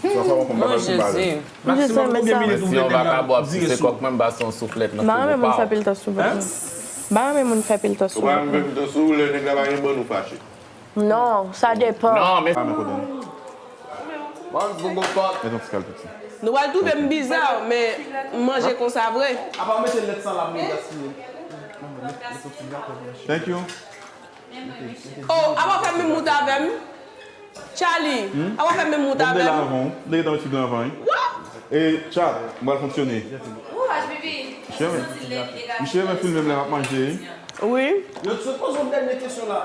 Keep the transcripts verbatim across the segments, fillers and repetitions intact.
Sa, sa, w konn pa pale sou pale. Jezi. Maksimòm konbyen minit ou vle nèg la dire sou ou? Mwen se yon vakabon, si se kòk mwen, m ba se yon souflèt nan figi w pa w. M pa renmen moun fè pil tan sou mwen. M pa renmen moun fè pil tan sou mwen. Ou pa renmen fè pil tan sou ou, lè nèg la pa gen bon, ou fache. Non, sa depan. Non, men. Pa renmen kote nou. Bon, bon, bon, bon. Mete yon ti kal piti. Nou pral twouve m biza, men m manje konsa vre. Apa w mete lèt sa la pou nou gaspiye? Thank you. Oh, apa w fè menm wout avè m? Charlie, apa w fè menm wout avè m? Bon, m te la avan w. M te gentan met figi w anvan, wi. What? E, chat, m pral fonksyone. Kouraj, Bibi. Misye renmen, misye renmen filme m lè m ap manje, wi. Wi. Yo t poze yon dènye kesyon la.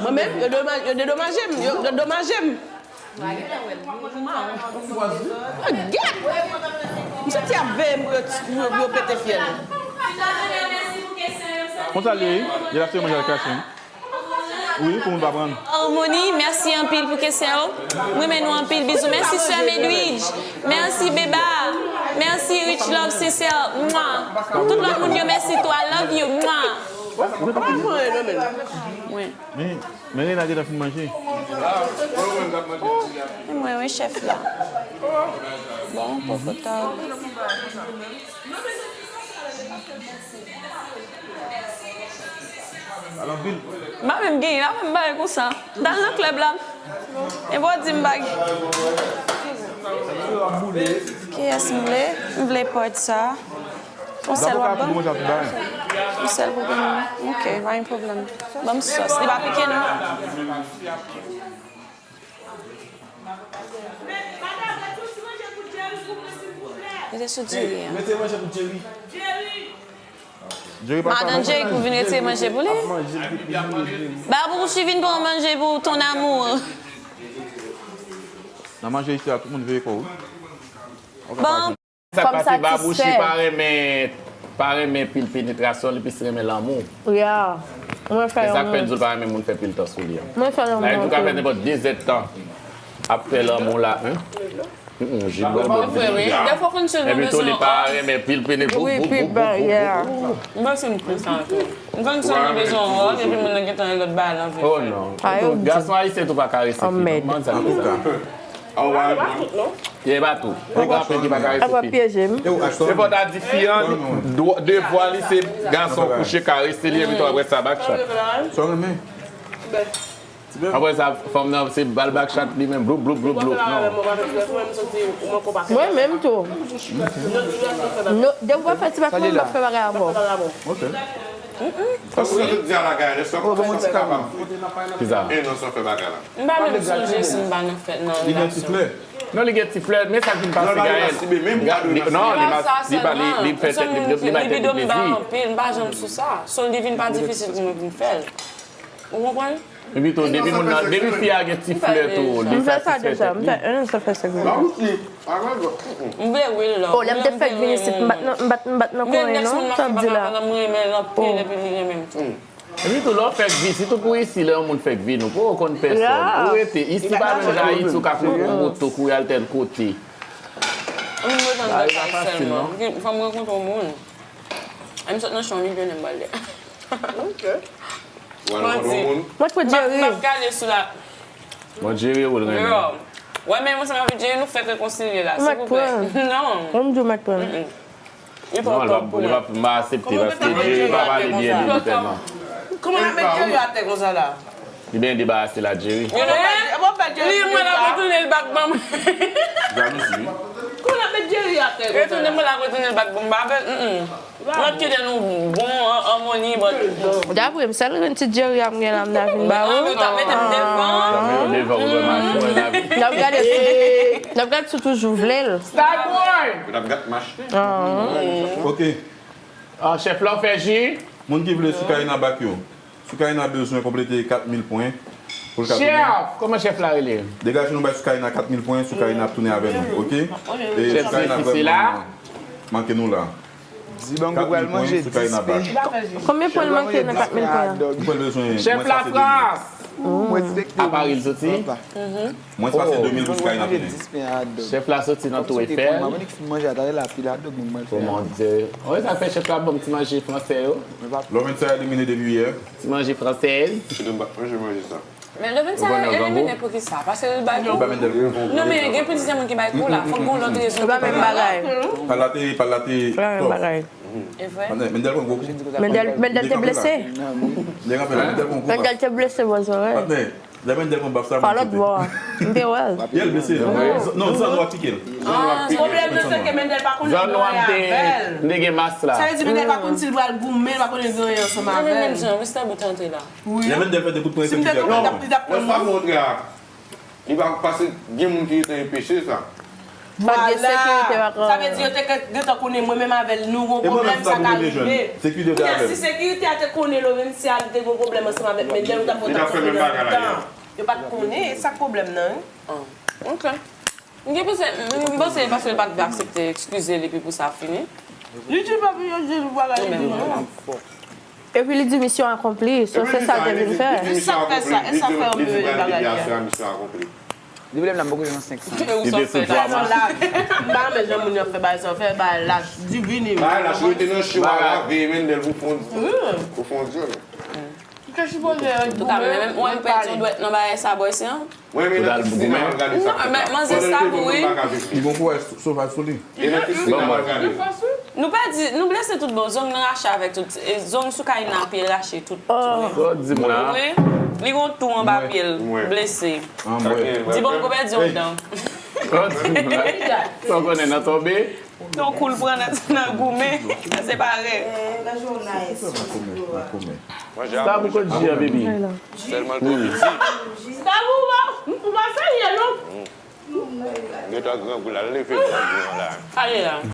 Mwen menm, yo doma-, yo dedomaje m, yo dedomaje m. Mwen gèt! M santi y ap veye m pou yo, pou yo, pou yo pete fyèl. Konsa l ye, wi. Deja se manje al kache, wi. Wi, pou moun pa pran. Harmonie, mèsi anpil pou kesyon yo. M renmen nou anpil. Bizou. Mèsi, sè Medwidge. Mèsi, Beba. Mèsi, Rich Love, Sincère. Mwa. Tout lòt moun yo, mèsi tou. I love you. Mwa. Mwen. Men, men Rena gentan fin manje. Oh, e mwen wi chèf la. Bon, poko ta. M pa menm genyen, m pa menm bagay konsa. M t al nan klèb la. E bon, di m bagay. Kiyès m vle? M vle pòt sa. Yon sèl w ap ban m? Yon sèl pou ban m? Ok, pa gen pwoblèm. Ban m sòs. Li pa pike, non? Mete sou diri an. Mete manje pou Jerry. Jerry pa Madan Jerry pou vin retire manje pou li. Ba pou Gucci vin pran manje pou ton amour. Nan manje isi a, tout moun veye kò w. Bon. Sa k pase, Babouchi pa renmen, pa renmen pil penetrasyon, li plis renmen lanmou. Yeah. Mwen fè lanmou. E sa k fè l di w pa renmen moun fè pil tan sou li an. Mwen fè lanmou. Sa vle di w ka fè nenpòt de zèdtan ap fè lanmou la, hein? Mm, mm, jilbè w bò. Mwen fè, wi. Dèfwa konn sou nou bezwen. Epi tou li pa renmen pil penetrasyon. Wi, pil ba, yeah. Mwen se m konsa tou. Mwen konn sou nou bezwen wòl, epi moun nan gentan yon lòt bagay nan vi. Oh non. Gason ayisyen tou pa karese fi, non? Mwen di sa konsa. Ye pa tou. Nèg la pè ki pa karese fi. Ap ap pyeje m. Se fò ta di fi an, devwa li se gason kouche karese li, epi tou apre sa back shot. Sa w renmen? Apre sa, fanm nan se bal back shot li menm, bloup, bloup, bloup, bloup, non. Mwen menm tou. Depi w fè ti bak mwen, m ap fè bagay avè w. Ok. Paske tout di a bagay, lè sa, sa te kapab. Kisa? E non, sa fè bagay la. M pa menm sonje si m pa nan fèt nan relasyon. Non, li gen ti flè, men sa k vin pase Gaël. Non, li pa, li pa, li, li fè tèt li, li bay tèt li plezi. Libido m ba anpil, m pa janm sou sa. So, li vin pa difisil pou mwen pou m fè l. Ou konprann? Epi tou, depi moun nan, depi fi a gen ti flè tou, li satisfè tèt li. M fè sa deja, m fè, m fè sa fè sèk mil. M vle real love. Oh, lè m te fèk vin isit, m pa t nan, m pa t, m pa t nan konyen non, sa w ap di la. M renmen l anpil epi li renmen m tou. Epi tou, lè w fèk vin, sitou pou isi, lè yon moun fèk vin, ou poko konn pèsòn. Ou rete, isi pa menm jan Ayiti, ou ka pran yon moto, kouri al tèl kote. Yon moun bezwen nan kay sèlman. Fò m rankontre yon moun. M sot nan chan, li vin m pale. Ok. Mwen di. Mwen t pran Jerry. M ap gade sou la. Mwen Jerry ou l renmen. Yo. Wè, men mwen sa m ap di Jerry, nou fèk rekonsilye la, silvouplè. Non. Mwen m di w mwen t pran. Li pa top pou mwen. Li pa, m pa aksepte paske Jerry pa pale byen de li tèlman. Kòman w ap met Jerry atè konsa la? Li byen debarase la, Jerry. Li mwen la retounen l bak ban mwen. Jalouzi, wi. Kòman w ap met Jerry atè konsa la? Retounen mwen la retounen l bak ban mwen. Lòt ki te nou bon an amoni, but. Dapre m, sèl grenn ti Jerry a m gen la, m ta vin ba ou. Ou ta mete m devan. Devan, ou wè machwè la. N ap gade si, n ap gade si w toujou vle l. Star boy! Ou t ap gad mach. Ok. Ah, chèf la, w fè ji? Moun ki vle Soukaina bak yo. Soukaina bezwen konplete kat mil pwen pou l ka tounen. Chèf! Kòman chèf la rele? Degaje nou bay Soukaina kat mil pwen, Soukaina ap tounen avè nou, ok? E Soukaina vrèman manke nou la. Di Bango pral manje dis pen. Konbyen pwen l manke nan kat mil pwen an? Chèf Lafrans! Apa li soti? Mwens pase de mil pou Soukaina tounen. Chèf la soti nan Tour Eiffel. Mon Dieu. Wè sa fè chèf la ban m ti manje fransè yo. Lòvenn sa elimine depi yè. Ti manje fransèz. Mwen pa manje manje sa. Men Lovensia, e limite pou ki sa? Paske l bay kou? Non, men gen plizyè moun ki bay kou la. Fòk gon lòt rezon. Se pa menm bagay. Pal la te, pal la te. Se pa menm bagay. E vre? Mendel pran gwo kou. Mendel, Mendel te blese. Mendel te blese, bon, se vre. Lè Mendel pran baf sa, pa lòt bò a. M te wè l. Yè l blese, non? Non, Zano ap pike l. Pwoblèm nan se ke Mendel pa konn nan avè l. M te gen mas la. Sa vle di Mendel pa konn si l pral goumen, l pa konn gen ansanm avè l. Menm jan, Mister Bout antre la. Lè Mendel fè de kout pwen, se Mendel. Non, mwen sa montre a. Li pa pase gen moun ki gentan enpeche sa. Pa t gen sekirite, pa t gen. Sa vle di yo te gentan konnen mwen menm avè l nou gon pwoblèm, sa ka rive. Kounye a, si sekirite a te konnen Lovensia li te gon pwoblèm ansanm avèk Mendel, ou t ap wè l t ap fè menm bagay la. Yo pa t konnen, e sa k pwoblèm nan, wi. Ok. M gen panse, m panse paske l pa t vle aksepte eskize l epi pou sa fini. Li di l pa vle yo di l bagay li di non. Epi li di misyon akonpli, so se sa l te vin fè. E sa k fè sa, e sa k fè yo mele bagay li a. Li vle m nan poko jan senk san. Li te sou dwa. M pa renmen jan moun yo ap fè bagay sa, fè bagay lach, divini. Bagay lach, rete nan cho a, lave men l pou fon, pou fon dyòl. Ou te sipoze goumen. Antouka, mwen menm, mwen pèdi yon dwèt nan bagay sa, bòy, se an. Mwen, men nan ti sinema, al gade sa. Non, men manzè sa pou wi. Li gon kouraj sovaj sou li. E nan ti sinema, al gade. Nou pèdi, nou blese tout bon. Zong nan rache avèk tout. E zong sou kay nan pye l rache tout. Sa w di m la? Wi. Li gon tou anba pye l. Blese. Di bon, gon pèdi yon dan. Sa w di m la? Sa w konnen nan tonbe? Yon kou l pran nan, nan goumen, nan separe. Sa pou kot ji a, baby? Sèlman l twò piti. Sa pou ou, ou pa serye, non? Gentan grangou la, leve grangou an la. Ale la.